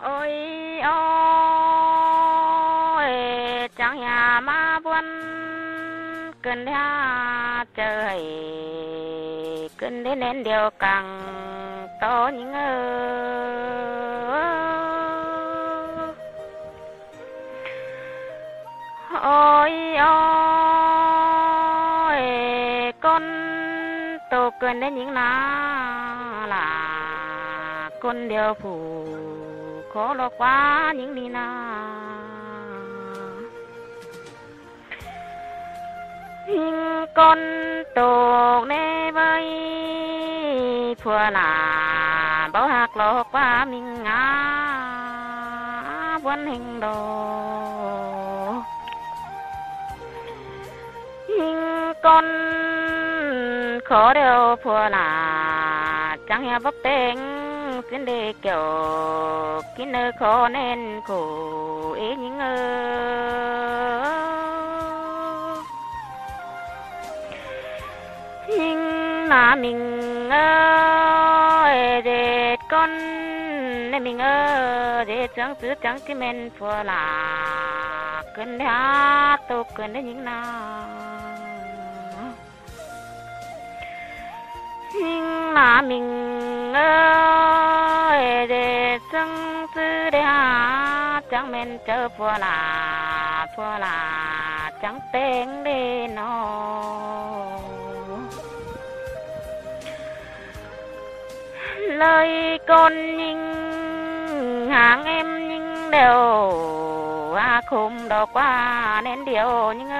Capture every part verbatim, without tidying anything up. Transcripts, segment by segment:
Ôi, ôi, chắng hả ꞌmá ꞌbuôn ꞌcứn đa ꞌchớ hảy ꞌcứn đé ꞌnén điêu cang ꞌto ꞌnhính ơ. Ôi, ôi, ꞌcốn tô ꞌcứn đé ꞌnhính ꞌna lả ꞌcốn điêu phủ khó ꞌlọ ꞌquá ꞌnhính ꞌnị ꞌna. ꞌNhính ꞌcốn tô ꞌnị ꞌvới phua lả báu ꞌhặc ꞌlọ ꞌquá ꞌmính ꞌná ꞌbuôn ꞌhêng đô. ꞌNhính ꞌcốn khó điêu phua lả chắng hả báu pêng ꞌsịn đê kiẻo kin ơ khó ꞌnén khổ ê ꞌnhính ơ. ꞌNhính ꞌna ꞌmính ơ, ê ꞌdệt ꞌcốn ꞌnị ꞌmính ơ, ꞌdệt chắng chứ chắng ꞌchí ꞌmen phua lả ꞌcứn đa tô ꞌcứn đé ꞌnhính ꞌna. ꞌNhính ꞌna ꞌmính ơ, ê ꞌdệt chắng chứ đé hả chắng ꞌmen chaư phua lả, phua lả chắng pêng đê ꞌnọ. ꞌLới ꞌcốn ꞌnhính háng ꞌếm ꞌnhính điêu hả khum đo ꞌquá ꞌnén điêu ꞌnhính ơ.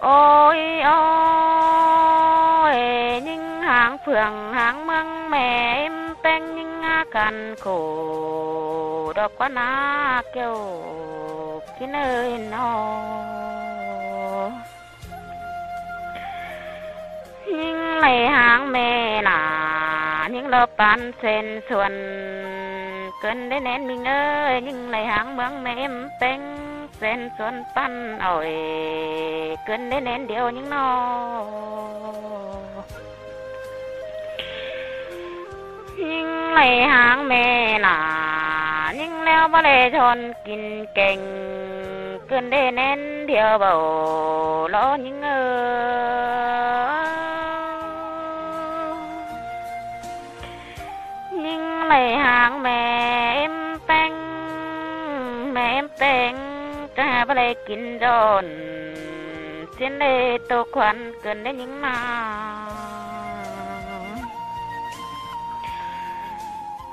Ôi, ôi, ꞌnhính háng phường háng ꞌmướng ꞌme ꞌếm ꞌpéng ꞌnhính ꞌná căn khổ đo ꞌquá ꞌná kiêu kin ơi ꞌnọ. ꞌNhính đảy háng ꞌme lả ꞌnhính ꞌlo pán sên suôn ꞌcứn đé ꞌnén ꞌmính ơ, ꞌnhính đảy háng ꞌmướng ꞌme ꞌếm ꞌpéng sên suôn pán ỏi ꞌcứn đé ꞌnén điêu ꞌnhính ꞌnọ. ꞌNhính đảy háng ꞌme lả ꞌnhính ꞌlẹo báu đảy chon kin keng ꞌcứn đé ꞌnén điêu báu ꞌlọ ꞌnhính ơ. ꞌNhính đảy háng ꞌme ꞌếm ꞌpéng, ꞌme ꞌếm ꞌpéng chắng hả báu đảy kin dọn ꞌsịn đê tô khuôn ꞌcứn đé ꞌnhính ꞌna.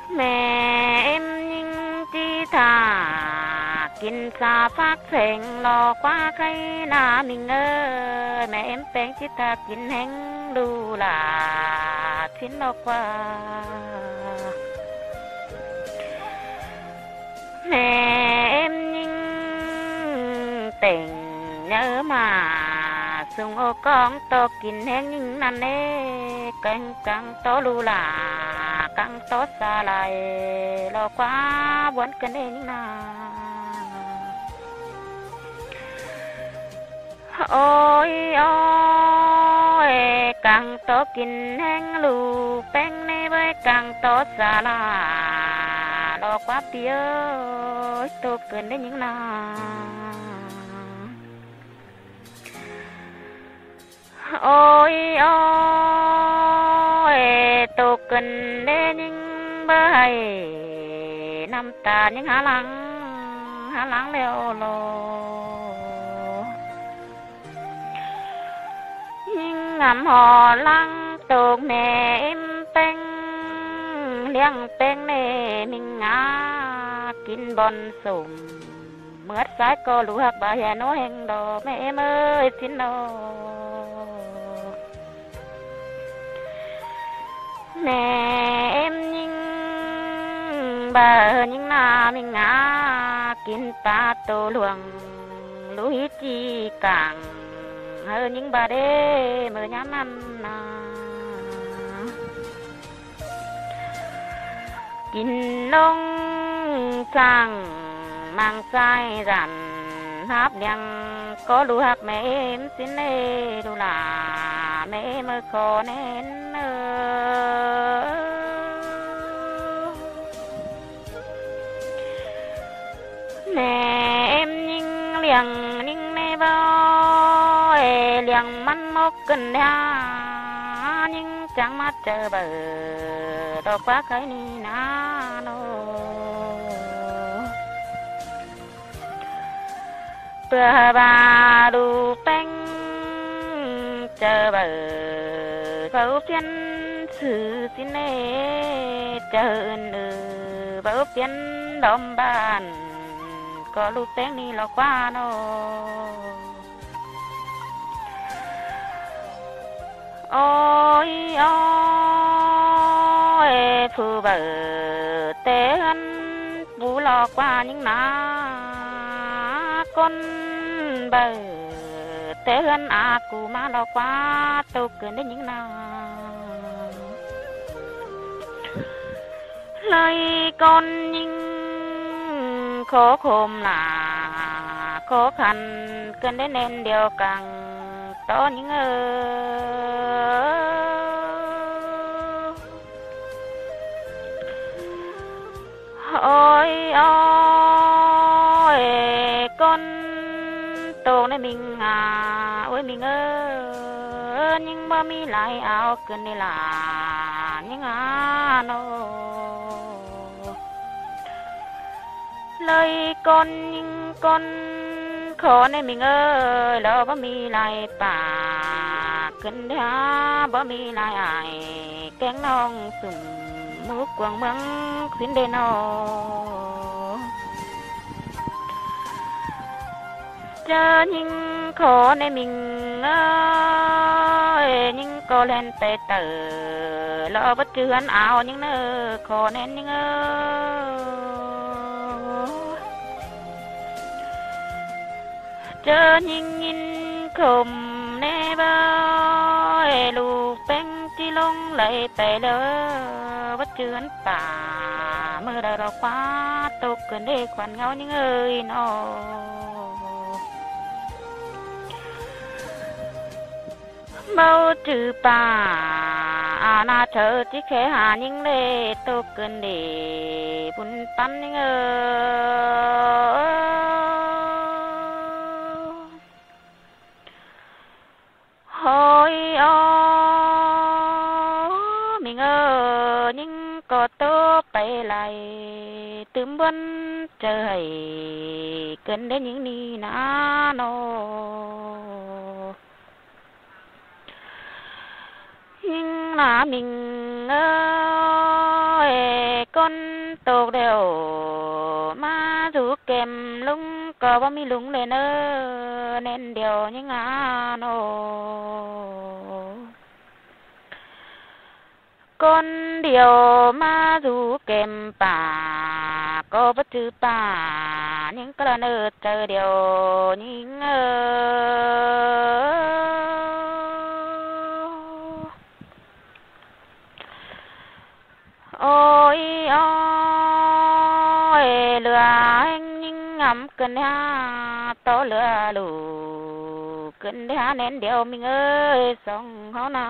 ꞌMe ꞌếm ꞌnhính ꞌchí thả kin sa phák seng ꞌlọ ꞌquá khay ꞌna ꞌmính ơ. ꞌMe ꞌếm ꞌpéng ꞌchí thả kin ꞌhéng ꞌlu lả ꞌsịn ꞌlọ ꞌquá. ꞌMe ꞌếm ꞌnhính têng ꞌnhá ꞌmá sung ô cóng ꞌto kin ꞌhéng ꞌnhính ꞌnặn ê, cang cang ꞌto ꞌlu lả, cang ꞌto sa lai ꞌlọ ꞌquá ꞌbuôn ꞌcứn đé ꞌnhính ꞌna. Ôi, ôi, cang ꞌto kin ꞌhéng ꞌlu ꞌpéng ꞌnị ꞌvới cang ꞌto sa lai ꞌlọ ꞌquá pi ơi, tô ꞌcứn đé ꞌnhính ꞌna. Ôi, ôi, tô ꞌcứn đé ꞌnhính báu hảy ꞌnặm ta ꞌnhính hả lăng, hả lăng ꞌlẹo ꞌlọ. ꞌNhính ngắm hả lăng tô ꞌme ꞌếm ꞌpéng, ꞌliếng ꞌpéng ꞌnị ꞌmính ꞌná kin bón sôm. ꞌMứa sai ꞌcọ ꞌlu ꞌhặc báu hả ꞌnớ ꞌhéng đo ꞌme ꞌếm ơi ꞌsịn ꞌnớ. ꞌMe ꞌếm ꞌnhính báu hả ꞌnhính ꞌna ꞌmính ꞌná kin pá tô luông ꞌlu hí ꞌchí cang hả ꞌnhính báu đé ꞌmưa ꞌnhá ꞌnặn ꞌna. Kin ꞌlống sang mang sai dản ꞌhặp ꞌliệng ꞌcọ ꞌlu ꞌhặc ꞌme ꞌếm ꞌsịn ê ꞌlu lả ꞌme ꞌếm ơi khổ ꞌnén ơ. ꞌliệng ꞌnhính ꞌnị báu, ꞌliệng ꞌmắn mốc ꞌcứn đé, ꞌnhính chắng ꞌmá chaư baư, ꞌlọ ꞌquá khay ꞌnị ꞌna ꞌnớ. ꞌPưa ꞌva ꞌlụk ꞌpéng chaư baư, báu phiến ꞌsứ ꞌsịn ꞌnị, chaư ứn ư báu phiến đom bản, ꞌcọ ꞌlụk ꞌpéng ꞌnị ꞌlọ ꞌquá ꞌnớ. Ôi, ôi, phủ baư té ꞌhướn pú ꞌlọ ꞌquá ꞌnhính ꞌna, ꞌcốn baư té ꞌhướn a cu ꞌmá ꞌlọ ꞌquá ꞌtộc ꞌcứn đé ꞌnhính ꞌna. ꞌLới ꞌcốn ꞌnhính khổ khốm lả, khổ khăn ꞌcứn đé ꞌnén điêu căng tó ꞌnhính ơ. Ôi, ôi, ꞌcốn ꞌtộc ꞌnị ꞌmính a, ôi ꞌmính ơ, ꞌnhính báu ꞌmí lai au ꞌcứn đé lả ꞌnhính a ꞌnớ. ꞌLới ꞌcốn ꞌnhính ꞌcốn khổ ꞌnị ꞌmính ơi, ꞌlọ báu ꞌmí lai pả ꞌcứn đé, báu ꞌmí lai ải kéng ꞌnọng sum ꞌmú cuông ꞌmướng ꞌsịn đé ꞌnớ. ꞌChớ ꞌnhính khổ ꞌnị ꞌmính ơi, ꞌnhính ꞌcọ ꞌlen pay taư, ꞌlọ báu ꞌchư ꞌhướn au ꞌnhính ꞌnớ, khổ ꞌnén ꞌnhính ơ. ꞌChớ ꞌnhính ꞌnhính khốm ꞌnị báu, ꞌlụk ꞌpéng ꞌchí ꞌlống đảy pay ꞌlẹo, báu ꞌchư ꞌhướn pả, ꞌmự đaư ꞌlọ ꞌquá ꞌtộc ꞌcứn đé khuôn ꞌngáu ꞌnhính ơi ꞌnớ. Báu ꞌchư pả, a ꞌna chaư ꞌchí khé ha ꞌnhính đé ꞌtộc ꞌcứn đé bun ꞌpắn ꞌnhính ơ. Ôi, ôi, ꞌmính ơ, ꞌnhính ꞌcọ ꞌtố pay lai, tứm bón chaư hảy ꞌcứn đé ꞌnhính ꞌnị ꞌna ꞌnớ. ꞌNhính ꞌna ꞌmính ơi, ꞌcốn ꞌtộc điêu ꞌmá dú kêm ꞌlung ꞌcọ báu ꞌmí ꞌlung ꞌlẹ ꞌnớ, ꞌnén điêu ꞌnhính a ꞌnớ. ꞌCốn điêu ꞌmá dú kêm pả ꞌcọ báu ꞌchư pả, ꞌnhính ꞌcọ ꞌla ꞌnớ chaư điêu ꞌnhính ơ. Ôi, ôi, ꞌlứa ꞌhéng ꞌnhính ngắm ꞌcứn đé, tó ꞌlứa ꞌlụk ꞌcứn đé ꞌnén điêu ꞌmính ơi, song ꞌháu ꞌna.